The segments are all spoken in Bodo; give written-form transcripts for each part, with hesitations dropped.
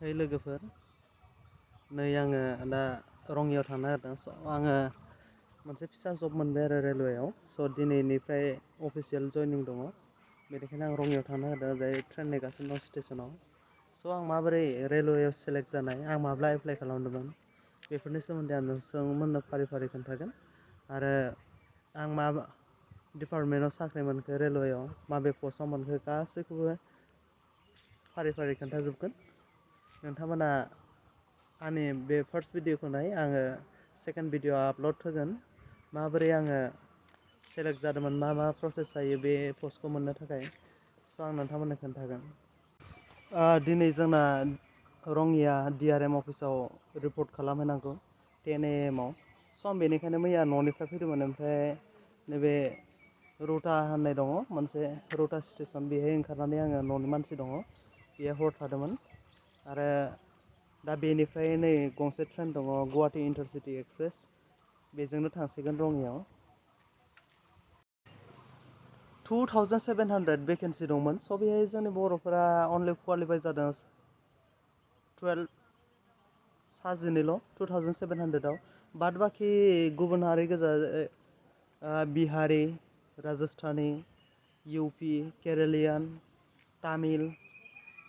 Hey लोगोफोर नै आङो दा रङियाव थांनो नागिरदों स' आङो मोनसे फिसा जब मोनबाय आरो रेलवेआव स' दिनैनिफ्राय अफिसियेल जइनिं दङ बेनिखायनो आं रङियाव थांनो नागिरदों जाय ट्रेन नेगासिनो दं स्टेसनाव स' आं माबोरै रेलवेआव सेलेक्ट जानाय आं माब्ला एप्लाइ खालामदोंमोन बेफोरनि सोमोन्दै आं नोंथांमोननो फारि फारि खोन्थागोन आरो आं मा डिपार्टमेन्टआव साख्रि मोनखो रेलवेआव माबे पस्टआव मोनखो गासैखौबो फारि फारि खोन्थाजोबगोन नोंथांमोना आंनि बे फार्स्ट भिडिअखौ नाय आङो सेकेन्ड भिडिअ आपल'ड होगोन माबोरै आङो सेलेक्ट जादोंमोन मा प्रसेस जायो बे पस्टखौ मोननो थाखाय स' आं नोंथांमोननो खोन्थागोन दिनै जोंना रङिया DRM अफिसाव रिपर्ट खालामहैनांगौ 10 AM आव स' आं बेनिखायनो मैया न'निफ्राय फैदोंमोन ओमफ्राय नैबे रौता होननाय दङ मोनसे रौता स्टेसन बेहाय ओंखारनानै आङो न'नि मानसि दङ बेयाव हर थादोंमोन आरो दा बेनिफ्राय नै गंसे ट्रेन दङ गुवाहाटी इन्टारसिटि एक्सप्रेस बेजोंनो थांसिगोन रङियाव 2700 भेकेन्सि दंमोन स' बेहाय जोंनि बर'फोरा अनलि क्वालिफाइ जादों 12 साजिनैल' 2700 आव बाद बाखि गुबुन हारि गोजा बिहारि राजस्थानी UP केरेलियान तामिल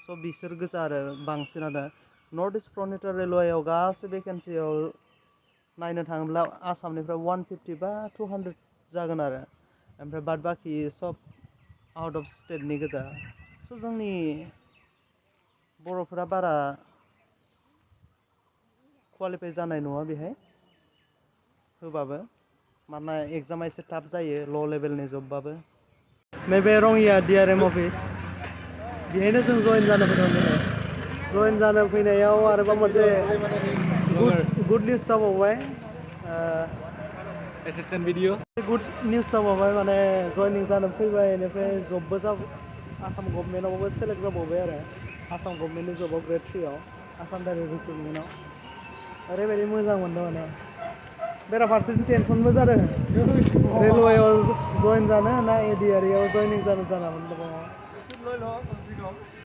स' बिसोर गोजा आरो बांसिनानो नर्थ इस्ट फ्रन्टियार रेलवेआव गासै भेकेन्सियाव नायनो थाङोब्ला आसामनिफ्राय 150 बा 200 जागोन आरो ओमफ्राय बाद बाखि सब आउट अफ स्टेटनि गोजा स' जोंनि बर'फोरा बारा क्वालिफाइ जानाय नङा बेहाय होबाबो मानोना एग्जामा एसे टाफ जायो ल' लेभेलनि जबबाबो नैबे रङिया DRM अफिस बेहायनो जों जइन जानो फैदोंमोन जइन जानो फैनायाव आरोबाव मोनसे गुड निउस जाबावबाय एसिस्टेन्ट भिडिअ गुड निउस जाबावबाय माने जइनिं जानो फैबाय बेनिफ्राय जबबो आसाम गभर्नमेन्टआवबो सेलेक्ट जाबावबाय आरो आसाम गभर्नमेन्टनि जबाव ग्रेड 3 आव आसाम डाइरेक्ट रिक्रुटमेन्टआव ओरैबायदि मोजां मोनदों माने बेराफारसेथिं टेनसनबो जादों रेलवेआव जइन जानो ना ADRE आव जइनिं जानो मोनदों